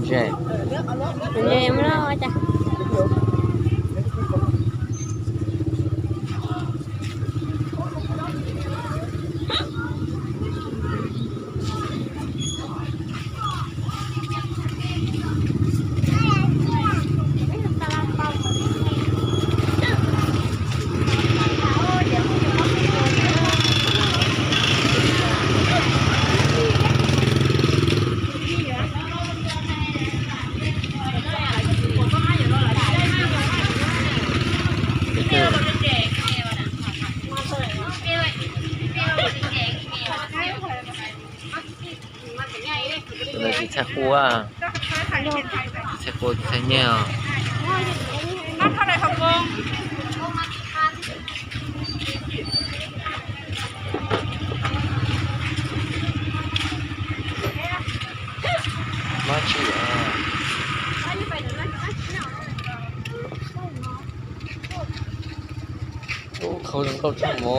ໃຫຍ່ ມັນໃຫຍ່ ມັນນ້ອຍຈ້ະ. ໂຕນີ້ຊິໃສ່ຄົວ ຊິໃສ່ຄົວ ຊິໃສ່ແຍວ. ມາຊິອາ ໂອ້ ເຂົ້າທາງເຂົ້າຊ່ອງໝໍ.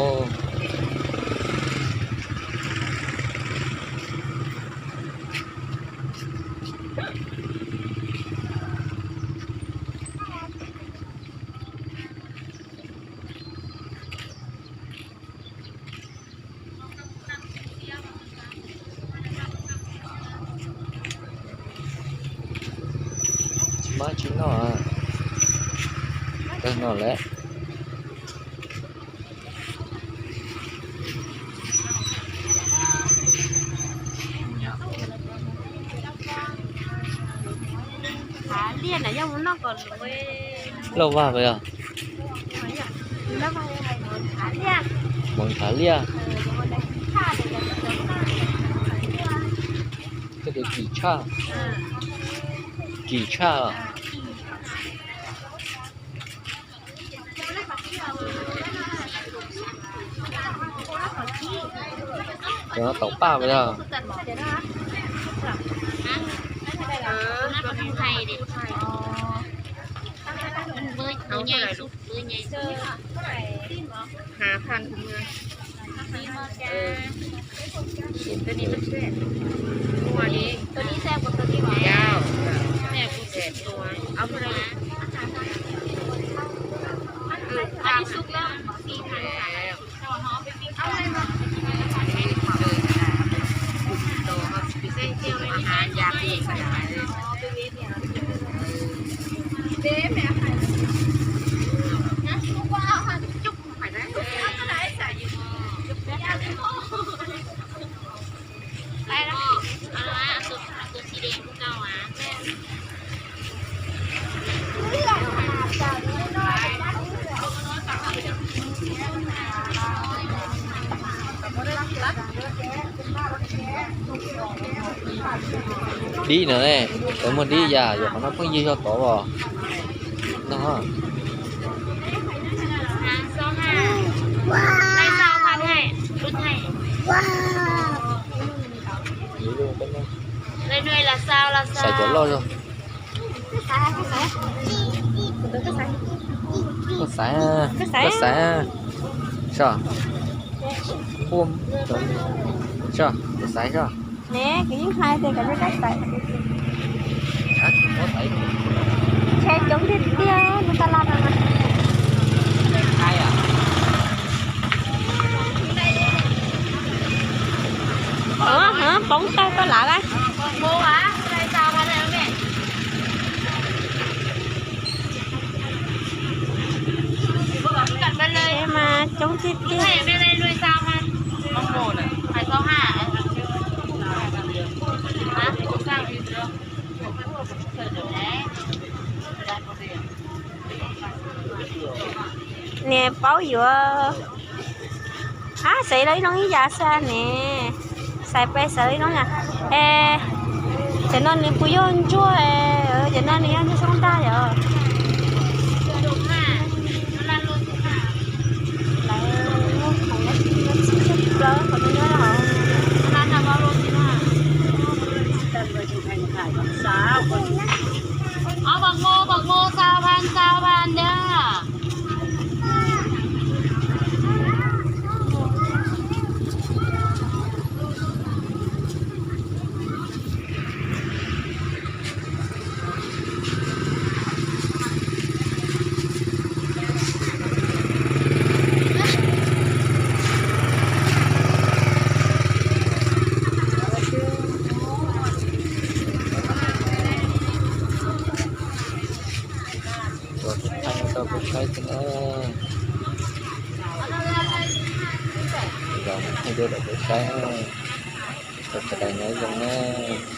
ມາຊິເນາະ ເອີ ເນາະແຫຼະ. ຂາລຽນນະ ຍັງບໍ່ນອກກ່ອນເວີຍ ລາວວ່າໄປອະ. ລາວວ່າຍັງໄງ ໝອນຂາລຽນ ໝອນຂາລຽນ ເອີ ໝອນຂາລຽນ ກໍເປັນກີ່ຊາ ເອີ ກີ່ຊາ. ເດີນເອົາເຕົາປ່າໄປແລ້ວ ເອີ ມັນເບີໂຕໃຫຍ່ສຸດ ເບີໃຫຍ່ສຸດ ຫ້າພັນ ເອີ ໂຕນີ້ມັນແຊບ ຕົວນີ້ ໂຕນີ້ແຊບກວ່າໂຕນີ້ຫວາ? ເຈົ້າ ແຊບກວ່າ ແຊບກວ່າ ເອົາເທົ່າໃດລູກ? ອັນນີ້ສຸກແລ້ວ ສີ່ພັນ ແຊບ ໄປລະ ເອົາລະ ເອົາຕົວ ເອົາຕົວສີແດງຄືເກົ່າຫວາ? ແມ່ນ ດີນະແຫຼະ ແຕ່ມັນດີຢ່າ ຢ່າເອົາມາເພິ່ງຢີ່ຫໍ່ຕໍ່ບໍ່ເນາະ. ໄດ້ຊາວພັນໃຫ້ ຫຼຸດໃຫ້ ໄດ້ໜ່ວຍລະຊາວ ລະຊາວ ໃສ່ຕົວລໍຢູ່ ກໍໃສ່ ກໍໃສ່ ກໍໃສ່ ຊະ ບວມ ຊະ ກໍໃສ່ຊະ. ແນ່ ກໍຍິ່ງຂາຍແຕ່ກໍບໍ່ໄດ້ໃສ່ ຮະ ບໍ່ໃສ່ ແຄ່ຈົງເດັດດຽວ ຢູ່ຕະຫຼາດນັ້ນນະ ຂາຍອະ ເອີ ເອີ ປົງໄກ່ຕົວລະ ໂມຫວາ ໄດ້ຊາວພັນແລ້ວແມ່. ມາຈົ່ງຕິດຕິ ໃຫ້ແມ່ໄດ້ໜ່ວຍຊາວພັນ ມັງໂມນະ ຂາຍຊາວຫ້າ ຮະ ແນ່ ເປົ່າຢູ່ ອາ ໃສ່ເລີຍນ້ອງອີ່ຢາຊະແນ່ ໃສ່ໄປໃສ່ເລີຍນ້ອງອະ ເອ ຈະນອນໃນປູຢອນຈົວ ເອີ ຈະນອນໃນຍາມທີ່ຊ່ອງຕາຍເອີ ເອົາບັກໂມ ບັກໂມ ຊາວພັນ ຊາວພັນເດີ. ເອົາໄປໃຊ້ກັນເອີຍ ລອງໃຫ້ເດີເອົາໄປໃຊ້ເອີຍ ເປັນຈັ່ງໃດແດ່ເບິ່ງແດ່.